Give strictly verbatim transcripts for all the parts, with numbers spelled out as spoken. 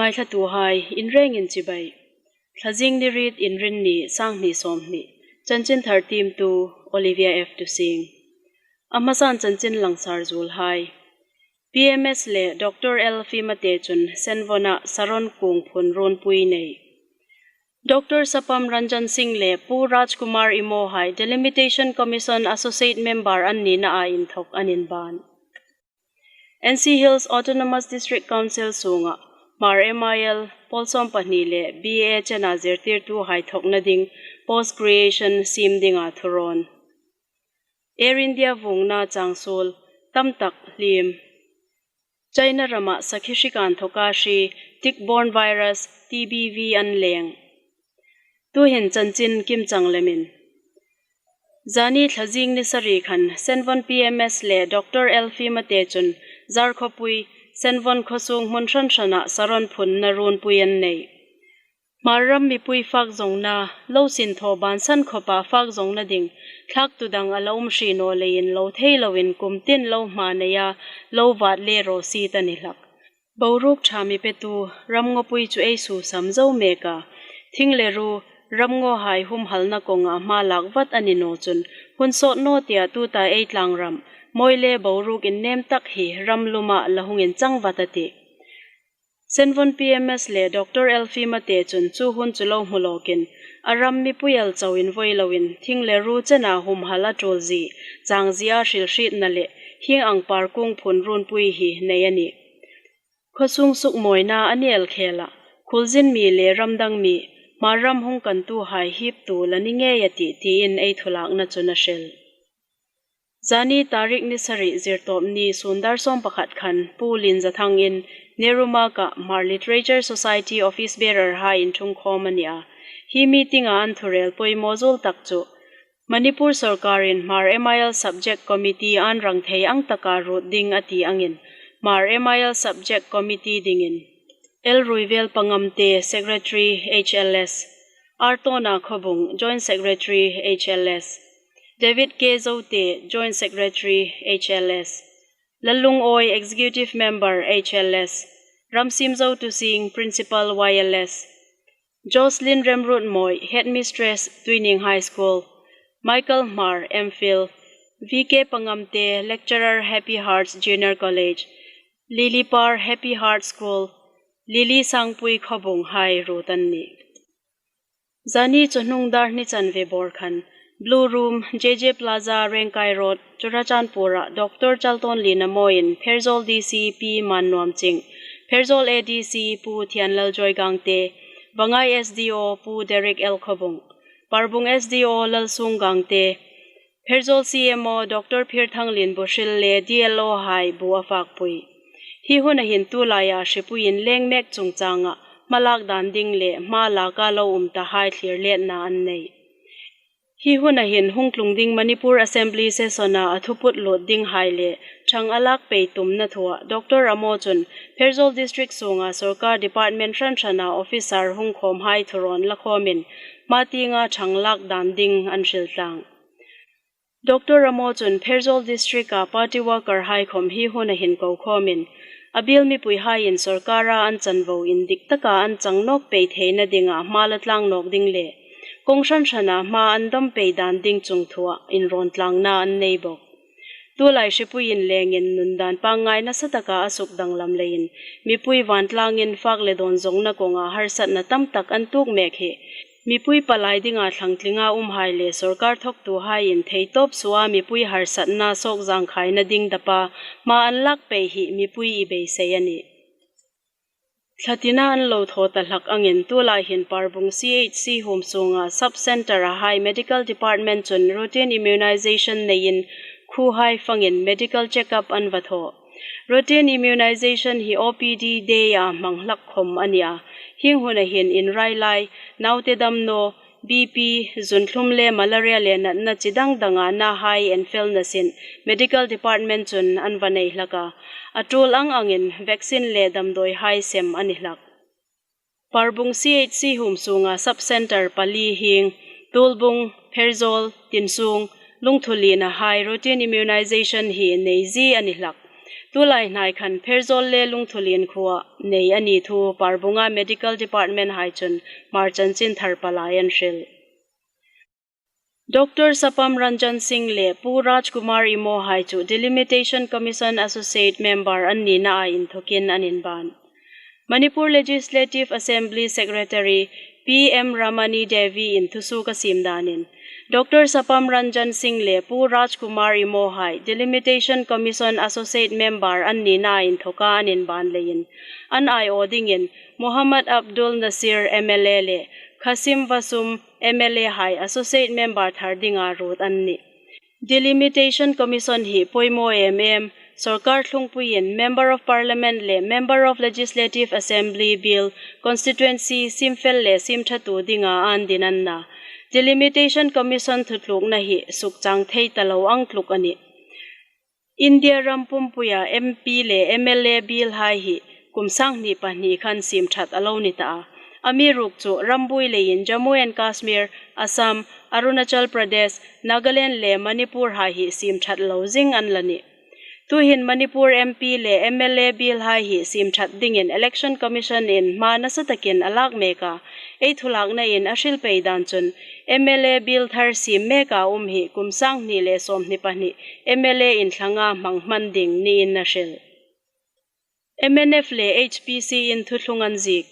Ngaithlatuhai, inrengin chibai. Thlazing ni riet, Inrinni, sanghni sawmhni. Chanchin thar tiemtu Olivia F Tusing. A hmasan chanchin langsar zuolhai. P M S le Doctor L Fimate chun Senvona Saron kung phun runpui nei. Doctor Sapam Ranjan Singh le Pu Rajkumar Imo hai Delimitation Commission Associate Member an nina a inthawk an inban. N C Hills Autonomous District Council sunga Hmar M I L pawl sawmpahni le B A chena zirtirtuhai thawkna ding post creation siem dinga thurawn. Air India vuongna changsuol tamtak hliem. China rama sakhi hrik inthawka hri tick-borne virus T B V an leng. Tuhin chanchin kimchang lemin. Zani thlazing ni sari khan Senvon P M S le Doctor L Fimate chun Zarkhawpui, Senvon khawsung hmun hran hrana Saron phunna runpui an nei. Hmar ram mipui fak zawngna, lo sinthaw bansan khawpa fak zawngna ding thlaktu dang a la um hri naw leiin lo thei loin kum tin lo hma neia lo vat le raw si ta ni hlak. Boruok ṭha mi petu ramngawpui chu ei susam zo mek a. Thing le ru, ramngawhai humhalna kawnga hma lak vat a ni naw chun, hun sawt naw tia tuta ei tlangram mawi le boruok innem tak hi ram luma la hung inchang vat a tih. Senvon P M S le Doctor L Fimate chun chu hun chu lo hmu lawkin, a ram mipui el chauin voi loin, thing le ru chena humhal a ṭul zie, chang zia hrilhrietna le hieng ang par kung phun runpui hi nei a nih. Khawsung sukmawina a ni el khela, khulzin mi le ramdang mi, Hmar ram hung kantuhai hiptu la ni ngei a tih tiin ei thulakna chun a hril. Zani tarik ni sari Zirtawpni sun dar sawm pakhat khan Pu Linzathangin Nehru Marg-a Hmar Literature Society office bearer hai inṭhungkhawm a ni a. Hi meeting-a an thurel poimaw zuol tak chu Manipur sawrkarin Hmar M I L Subject Committee an rang thei ang taka ruot ding a ti angin, Hmar M I L Subject Committee dingin L Ruivel Pangamte, Secretary H L S, Artona Khawbung, Joint Secretary H L S, David K Zote, Joint Secretary H L S, Lalung Awi, Executive Member H L S, Ramsim Zotusing, Principal Y L S, Jocelyn Remrutmawi, Headmistress, Twining High School, Michael Hmar, M Phil, V K Pangamte, Lecturer, Happy Hearts Junior College, Lily Par, Happy Hearts School, Lily Sangpui Khawbung hai ruot an nih. Zani chawhnung dar hni chanve bawr khan, Blue Room, J J Plaza, Rengkai Road, Churachandpur-a Doctor Chaltonli Namawiin Pherzawl D C Pi Mannuamching, Pherzawl A D C Pu Thianlaljoy Gangte, Vangai S D O Pu Derek L Khawbung, Parbung S D O Lalsung Gangte, Pherzawl C M O Doctor Phirthanglien Buhril le D L O hai bu a fakpui. Hi huna hin tulaia hripui inleng mek chungchanga hmalak dan ding le hma laka lo um tahai thlirletna an nei. Hi huna hin hung tlung ding Manipur Assembly session-a a thuput lut dinghai le ṭhang a lak pei tumna thua Doctor Amo chun Pherzawl District sunga sawrkar department hran hrana officer hung khawmhai thurawn la khawmin hma tienga ṭhang lak dan ding an hril tlang. Doctor Amo chun Pherzawl District-a party worker hai khawm hi huna hin ko khawmin, a biel mipuihaiin sawrkara an chanvo indik taka an chang nawk pei theina dinga hma la tlang nawk ding le kawng hran hrana hma an dam pei dan ding chung thua inrawn tlangna an nei bawk. Tulai hripui inlengin nun dan pangngai nasa taka a suk danglam leiin, mipui vantlangin fak le dawn zawngna kawnga harsatna tam tak an tuok mek hi, mipui palai dinga thlangtlinga umhai le sawrkar thawktuhaiin theitawp suoa mipui harsatna sawk zangkhaina ding tapa hma an lak pei hi mipui i beisei a nih. Thla tina an lo thaw ta hlak angin tulai hin Parbung C H C huom sunga sub centre-a hai medical department chun routine immunization neiin khuohai fangin medical check-up an va thaw. Routine immunization hi O P D day-a hmang hlak khawm a ni a. Hieng huna hin inrai lai, naute dam naw, B P, zunthlum le malaria le natna chi dang danga nahai enfelna sin medical department chun an va nei hlak a. A tul ang angin vaccine le damdawihai sem a ni hlak. Parbung C H C huom sunga sub centre pali hieng, Tulbung, Pherzawl, Tinsung, Lungthulien-a hai routine immunization hi nei zie a ni hlak. Tulai hnai khan Pherzawl le Lungthulien khuoa nei a ni thu Parbunga Medical Department hai chun Hmar chanchinthar palai an hril. Doctor Sapam Ranjan Singh le Pu Rajkumar Imo hai chu Delimitation Commission Associate Member an nina a inthokin an inban. Manipur Legislative Assembly Secretary P M Ramani Devi in thusuok a siem danin, Doctor Sapam Ranjan Singh le Pu Rajkumar Imo hai Delimitation Commission Associate Member an nina a inthoka an inban leiin, an aiaw dingin Muhammad Abdul Nasir M L A le Khasim Vasum M L A hai Associate Member thar dinga ruot an nih. Delimitation Commission hi poimaw em em, sorkar thlungpuiin Member of Parliament le Member of Legislative Assembly Bill, Constituency siemfel le siemṭhatu dinga an din a na. Delimitation Commission thutlukna hi sukchang thei ta lo ang tluk a nih. India ram pumpuia M P le M L A Bill hai hi kum sanghni pahni khan siemṭhat a lo ni ta a. Amiruokchu rambuoi leiin Jammu and Kashmir, Assam, Arunachal Pradesh, Nagaland le Manipur hai hi siemṭhat lo zing an la nih. Tuhin Manipur M P le M L A Bill hai hi siemṭhat dingin Election Commission in hma nasa takin a lak mek a, ei thulakna in a hril pei dan chun M L A Bill thar siem meka um hi kum sanghni le sawmhni pahni M L A inthlanga hmang hman ding niin a hril. M N F le H P C in thuthlung an ziek.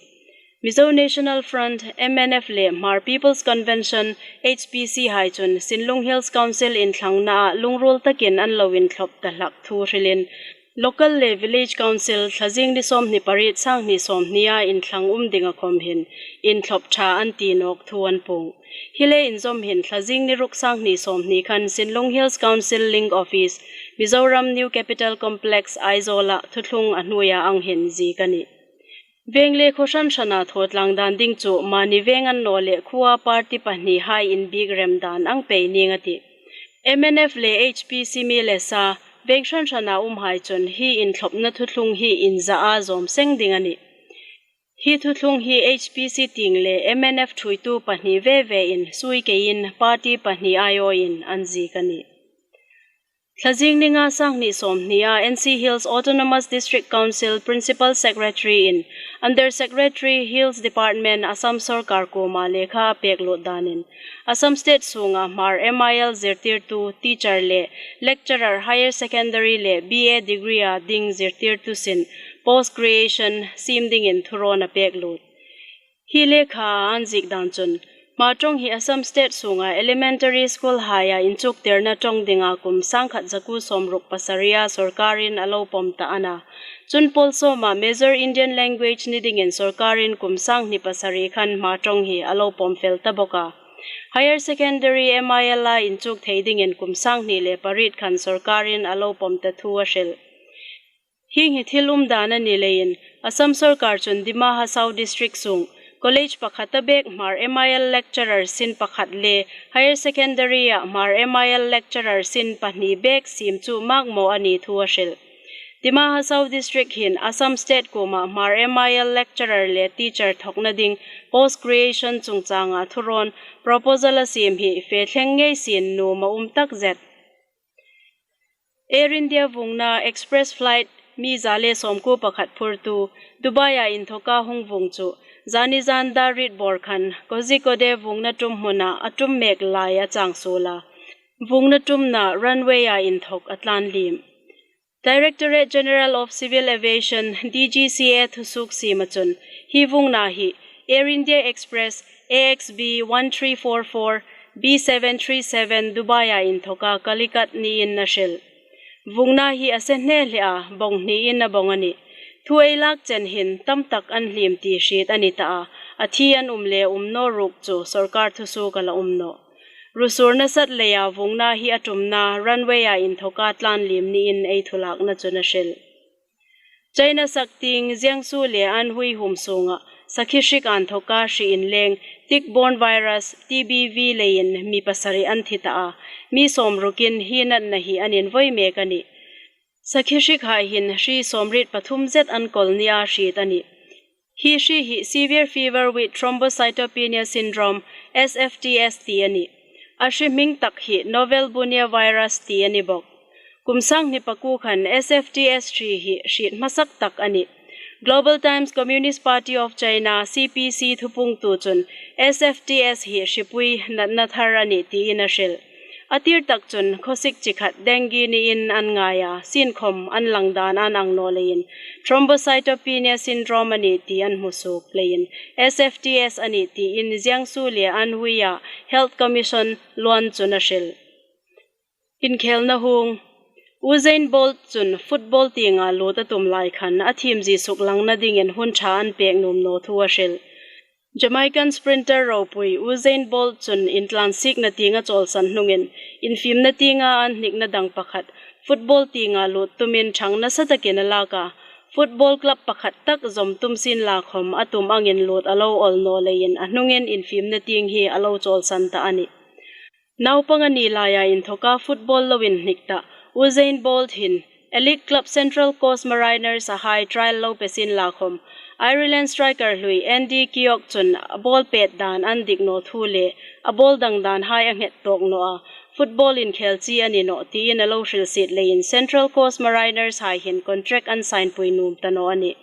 Mizo National Front, M N F le Hmar People's Convention, H P C hai chun Sinlung Hills Council inthlangna a lungruol takin an lo inthlop ta hlak thu hrilin, local le village council thlazing ni sawmhni pariet sanghni sawmhnia inthlang um dinga khom hin inthlop ṭha an ti nawk thu an puong. Hi le inzawm hin thlazing ni ruk sanghni sawmhni khan Sinlung Hills Council Link Office, Mizoram New Capital Complex, Aizawl-a thuthlung a hnuoia ang hin ziek a nih. Veng le khaw hran hrana thaw tlang dan ding chu mani veng an naw le khuoa party pahni hai inbiek rem dan ang pei ning a tih. M N F le H P C mi le sa, veng hran hrana um hai chun hi inthlopna thuthlung hi inzaa zawm seng ding a nih. Hi thuthlung hi H P C tieng le M N F thuoitu pahni ve ve in sui keiin party pahni aiawin an ziek a nih. Thlazing ni nga sanghni sawmhnia N C Hills Autonomous District Council Principal Secretary in Under Secretary Hills Department Assam Sorkar kuoma lekha a pek lut danin, Assam State sunga Hmar M I L zirtirtu teacher le lecturer higher secondary le B A degree a ding zirtirtu sin post creation siem dingin thurawn a pek lut. Hi lekha an ziek dan chun, Hmar ṭawng hi Assam State sunga elementary school haia inchuktirna ṭawng dinga kum sangkhat zakuo sawmruk pasaria sorkarin a lo pawm ta a na. Chun pawl sawma major Indian language ni dingin sorkarin kum sanghni pasari khan Hmar ṭawng hi a lo pawm fel ta bawk a. Higher secondary M I L a inchuk thei dingin kum sanghni le pariet khan sorkarin a lo pawm ta thu a hril. Hieng hi thil um dan a ni leiin, Assam sorkar chun Dima Hasao District sung college pakhata bek Hmar M I L lecturer sin pakhat le higher secondary-a Hmar M I L lecturer sin pahni bek siem chu makmawh a ni thu a hril. Dima Hasao District hin Assam State kuoma Hmar M I L lecturer le teacher thawkna ding post creation chungchanga thurawn proposal a siem hi fe thleng ngei sien nuom a um tak zet. Air India vuongna express flight mi za le sawmkuo pakhat phurtu Dubai-a inthoka hung vuong chu zani zan dar riet bawr khan Kozhikode vuongna tum hmuna a tum mek lai a chang suol a. Vuongna tumna runway-a inthok a tlan liem. Directorate General of Civil Aviation, D G C A thusuok siema chun, hi vuongna hi Air India Express A X B one three four four B seven three seven Dubai-a inthoka Calicut niin a hril. Vuongna hi a se hne hle a, bawng hniin a bawng a nih. Thu ei lak chen hin tam tak an hliem ti hriet a ni ta a, a thi an um le um naw ruok chu sorkar thusuok a la um nawh. Ruosur nasat leia vuongna hi a tumna runway-a inthoka tlan liem niin ei thulakna chun a hril. China saktieng Jiangsu le Anhui huom sunga sakhi hrik inthoka hri inleng tick-borne virus, T B V leiin mi pasari an thi ta a, mi sawmrukin hi natna hi an invoi mek a nih. Sakhi hrik hai hin hri sawmriet pathum zet an kawl nia hriet a nih. Hi hri hi severe fever with thrombocytopenia syndrome, S F T S ti a nih. A hri hming tak hi novel Borneo virus ti a ni bawk. Kum sang hni pakuo khan S F T S ṭhi hi hriet hmasak tak a nih. Global Times Communist Party of China, C P C, thupuongtu chun S F T S hi hripui natna thar a nih tiin a hril. A tir tak chun khawsik chi khat dengue niin an ngai a, sienkhawm an lang dan an ang naw leiin thrombocytopenia syndrome a nih ti an hmu suok leiin S F T S a nih tiin Jiangsu le Anhui-a Health Commission luan chun a hril. Inkhelna hung. Usain Bolt chun football tienga lut a tum lai khan a thiemzie suklangna dingin hun ṭha an pek nuom naw thu a hril. Jamaican sprinter ropui Usain Bolt chun intlansikna tienga chawlsan hnungin infiemna tienga an hnikna dang pakhat football tienga lut tumin ṭhang nasa takin a lak a. Football club pakhat tak zawm tum sienla khawm a tum angin lut a lo awl naw leiin a hnungin infiemna tieng hi a lo chawlsan ta a nih. Naupang a ni laia inthoka football lo inhnik ta Usain Bolt hin elite club Central Coast Mariners-a hai trial lo pe sienla khawm, Ireland striker hlui Andy Keogh chun a ball pet dan an dik naw thu le a ball dang dan hai a nghet tawk naw a, football inkhel chi a ni nawh tiin a lo hrilsiet leiin Central Coast Mariners hai hin contract an sign pui nuom ta naw a nih.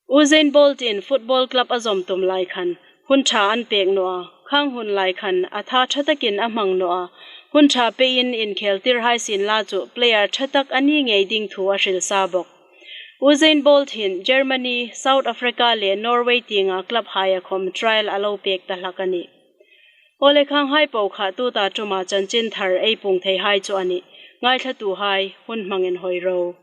Usain Bolt-in football club a zawm tum lai khan hun ṭha an pek naw a, khang hun lai khan a tha ṭha takin a hmang naw a, hun ṭha pein inkhel tir hai sienla chu player ṭha tak a ni ngei ding thu a hril sa bawk. Usain Bolt hin Germany, South Africa le Norway tienga club haia khawm trial a lo pek ta hlak a nih. Aw le, khang hai po kha tuta ṭuma chanchin thar ei puong thei hai chu a nih. Ngaithlatuhai, hun hmangin hawi ro.